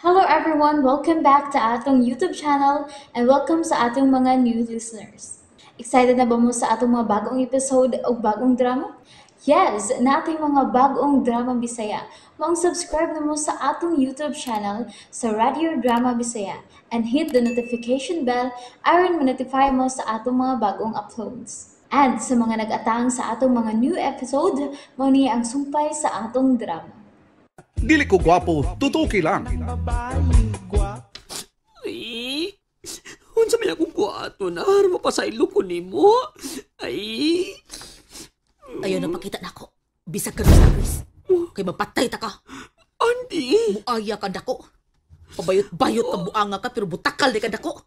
Hello everyone! Welcome back to atong YouTube channel and welcome sa atong mga new listeners. Excited na ba mo sa atong mga bagong episode o bagong drama? Yes! Nating mga bagong drama Bisaya. Maong subscribe na mo sa atong YouTube channel sa Radio Drama Bisaya and hit the notification bell aron ma-notify mo sa atong mga bagong uploads. And sa mga nag-atang sa atong mga new episode, mao ni ang sumpay sa atong drama. Dili ko gwapo, tutuki lang. Ay, unsa may akong kuwato na, mapasaylo ko nimo. Ay, Ayaw na pakita nako. Bisag ka sa Chris. Kay mapatay ta ka. Andy. Buaya ka dako. Pabayot-bayot ka buanga ka pero butakal di ka dako.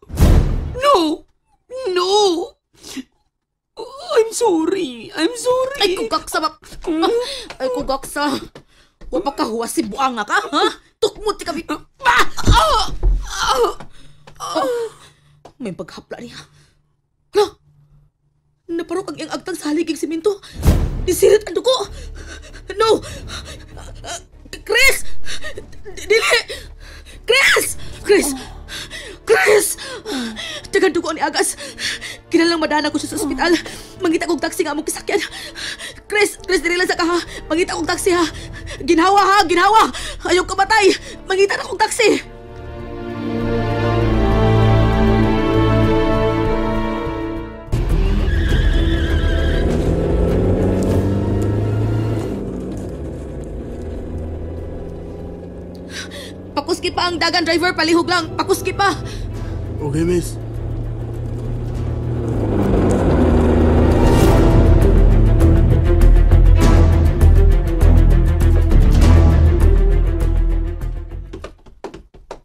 No! No! I'm sorry. I'm sorry. Ay kugak sa Ay kugak sa. Wa pa ka huwas si buanga ka, ha? Tukmot ti kami. Ah! Oh, may paghapla niya. Hala! Naparok ang iyang agtang sa haliging simento. Disirit ang dugo. No! Chris! Dili! Chris! Chris! Chris! Tagan dugo ni Agas. Kinalang madana ko siya sa ospital. Mangita kong taxi nga among kisakyan. Chris! Chris, dili lang sa ka ha. Mangita kong taxi ha. Ginhawa ha! Ginhawa! Ayaw kamatay! Mangita na kong taxi! Pakuski pa ang dagan, driver. Palihog lang. Pakuski pa. Okay, miss.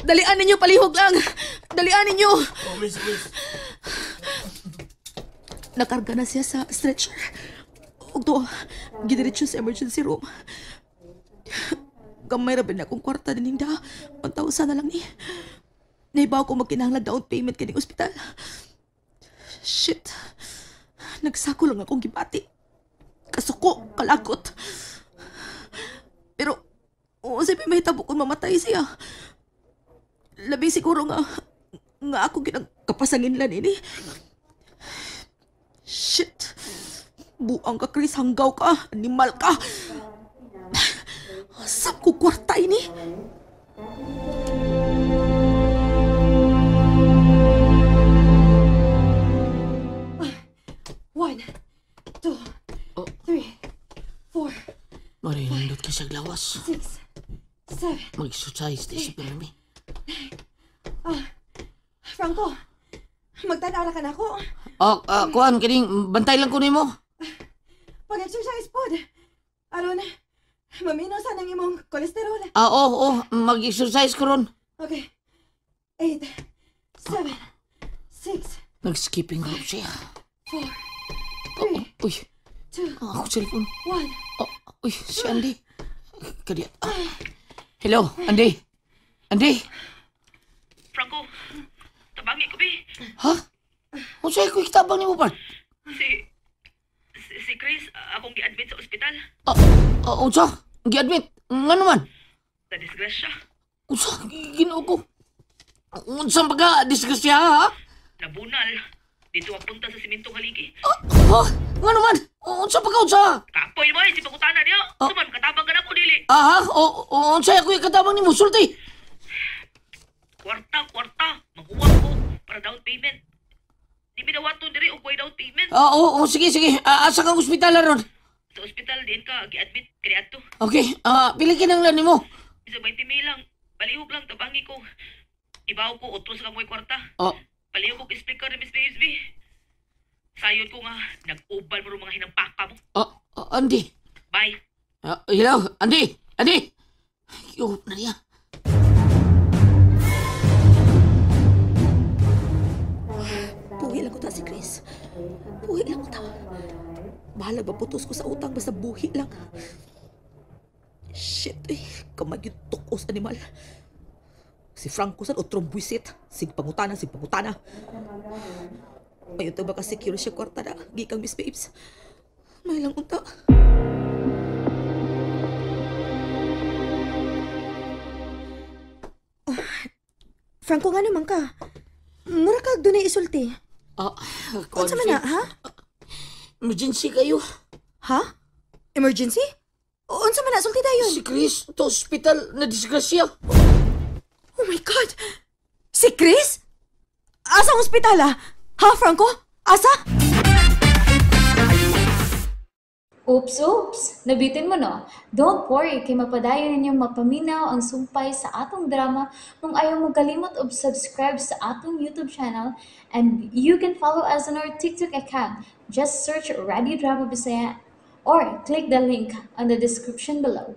Dalian ninyo, palihog lang. Dalian ninyo. Oh, miss, miss. Nakarga na siya sa stretcher. Ug to, gidiretso sa emergency room. Gamay ra ba na akong kwarta dining da. 1,000 na lang ni. Naibaw ko magkinahanglan down payment kining ospital. Shit. Nagsako lang akong gibati. Kasuko, kalagot. Pero, unsay may mahitabo kung mamatay siya. Labi siguro nga ako ginang kapasangin lang ini. Shit. Buang ka, Chris. Hanggaw ka. Animal ka. Asam ko kwarta ini. One, two, three, four, Marinindot ka sa glawas. 6, 7. Mag-exercise di si Pirmi. Franco, magtanaw ra ka na ako. Oh, kuan, kining bantay lang ko nimo. Pag-exercise pod. Aron, mamino sa nang imong kolesterol. Ah, oo, mag-exercise ko ron. Okay. 8, 7, 6, Nag-skipping rope siya. 4, 3, Uy, 2, ako cellphone. 1. Oh, uy, si Andy. Kadiya. Hello, Andy. Andy. Franco, tabangi ko, bi. Ha? Unsay ko itabang nimo, Bart? Si Chris, akong gi-admit sa ospital. Unsa? Gi-admit? Ngano man? Sa disgrasya. Unsa? Ginoo ko. Unsa baga disgrasya, ha? Nabunal. Dito apunta sa simintong haligi. Ha? Ngano man? Unsa pa ka, unsa? Kapoy mo, si pangutana niyo. Suman, katabang ka na ko, dili. Ah, ha? O, unsa ako ikatabang nimo? Sulti. Kwarta, kwarta. Makuha ko para down payment. Di binawaton diri og way down payment. Ah, oo, sige, sige. Asa kang ospital ron? Sa ospital din ka gi-admit kaniadto. Okay, pili kinahanglan nimo. Bisa 20 mil lang. Palihog lang tabangi ko. Ibaw ko utros ka mo'y kwarta. Oh, Palihog ko speaker ni Miss Babes B. Sayod ko nga nag-ubal mo mga hinampaka mo. Andy. Bye. Hello, Andy. Andy. Yo, na niya. Buhi lang ko ta si Chris. Buhi lang ko ta. Bahala ba putos ko sa utang basta buhi lang. Shit, eh. Kamay yung tukos animal. Si Franco san otrong buwisit. Sig pangutana, sig pangutana. Ayun to baka secure siya kwarta na. Gikang Miss Babes. May lang unta. Franco, nga naman ka. Mura kag dunay isulti. Ah, Unsa man na, ha? Emergency kayo. Ha? Emergency? Unsa man na sulti dayon? Si Chris, to hospital na disgrasya. Oh my God! Si Chris? Asa ang ospital, ah? Ha, Franco? Asa? Oops, oops! Nabitin mo, no? Don't worry, kay mapadayon ninyong mapaminaw ang sumpay sa atong drama kung ayaw mo kalimot og subscribe sa atong YouTube channel, and you can follow us on our TikTok account. Just search Radio Drama Bisaya or click the link on the description below.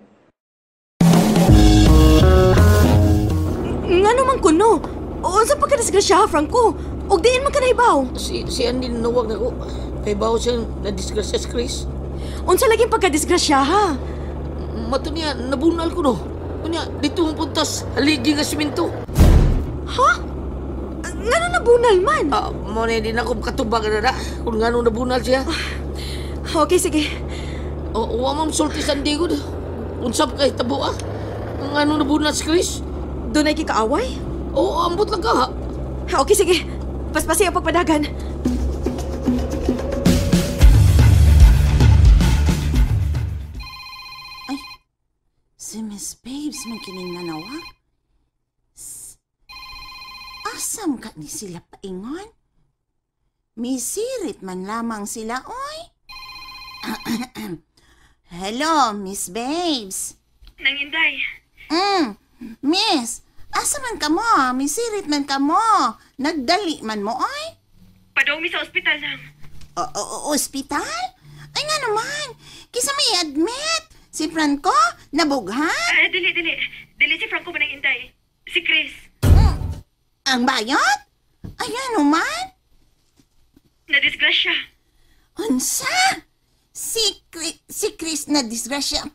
Nga naman kuno? Unsa pa ka disgrasya, Franco? Og diin man ka nahibaw? Si Andy nanawag na ko. Pahibaw siya na disgrasya si Chris. Unsa laging pagkadisgrasya, ha? Mato niya, nabunal ko, no? Unya, dito mong puntas, haligi nga simento. Ha? Ngano nabunal man? Ah, mo na din ako makatubag na na. Kung ngano nabunal siya. Okay, sige. O, wa ma'am sulti sa Andy ko. Unsap kay tabo, ah. Ngano nabunal si Chris? Dunay kikaaway? Oo, ambot lang ka, ha? Okay, sige. Paspasi ang pagpadagan. Si Miss Babes man kining nanawag. Asam ka ni sila paingon? Misirit man lamang sila, oy. Hello, Miss Babes. Nanginday. Miss, asa man ka mo? Misirit man ka mo. Nagdali man mo, oy. Padong mi sa ospital lang. O, ospital? Ay nga naman. Kisa may admit. Si Franco, nabughan? Dili, dili. Dili si Franco man ang inday. Si Chris. Ang bayot? Ay, ano man? Nadisgrasya. Unsa? Si Chris na disgrasya.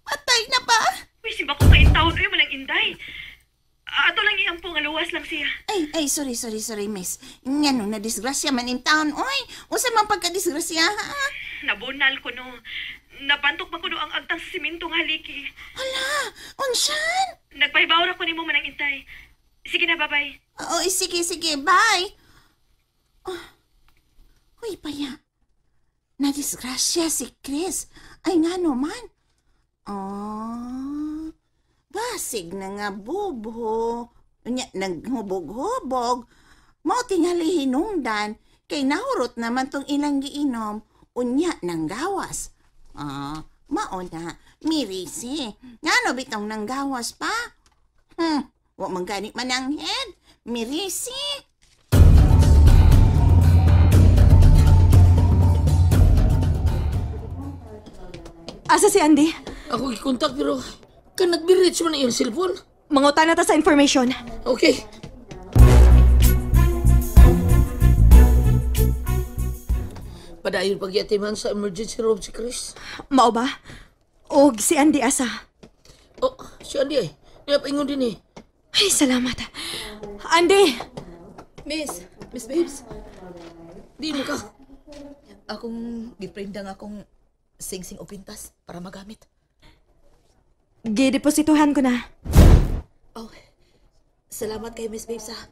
Patay na ba? Uy, si Bako kaintawon. Uy, man ang inday. Ato lang iyang po nga luwas lang siya. Ay, sorry, miss. Ngano na disgrasya man in town, oy. Unsa man pagkadisgrasya, ha? Nabunal ko, no. Napantok man ko no ang agtang sa simento nga haliki. Hala, unsan? Nagpahibaw ra ko nimo man ang intay. Sige na, bye-bye. Oo, sige, bye. Oh. Uy, paya. Nadisgrasya si Chris. Ay, nga naman. Oh, basig na nga bubo. Unya, naghubog-hubog. Mao tingali hinungdan. Kay nahurot naman tong ilang giinom. Unya, nang gawas. Ah, mao na, mirisi. Ngano bitong nanggawas pa? Wa man gani mananghid. Mirisi. Asa si Andy? Ako gikontak pero kan nagbi-reach man iyang cellphone. Mangutan na ta sa information. Okay. Padayon pagyatiman sa emergency room si Chris. Mao ba? Og si Andy asa? Oh, si Andy ay. Niyapaingon din eh. Ay, salamat. Andy! Miss Babes. Di mo ka. Akong giprindang akong sing-sing o pintas para magamit. Gideposituhan ko na. Oh, salamat kay Miss Babes, ha.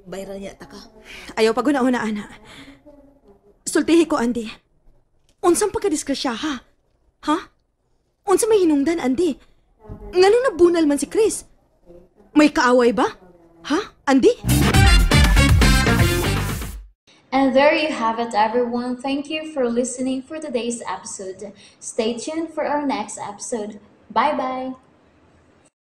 Bayran niya ta ka. Ayaw pag una-una, ana. Sultihi ko, Andy. Unsang pagkadisgrasya, ha? Ha? Unsa may hinungdan, Andy? Ngano nabunal man si Chris? May kaaway ba? Ha, Andy? And there you have it, everyone. Thank you for listening for today's episode. Stay tuned for our next episode. Bye-bye!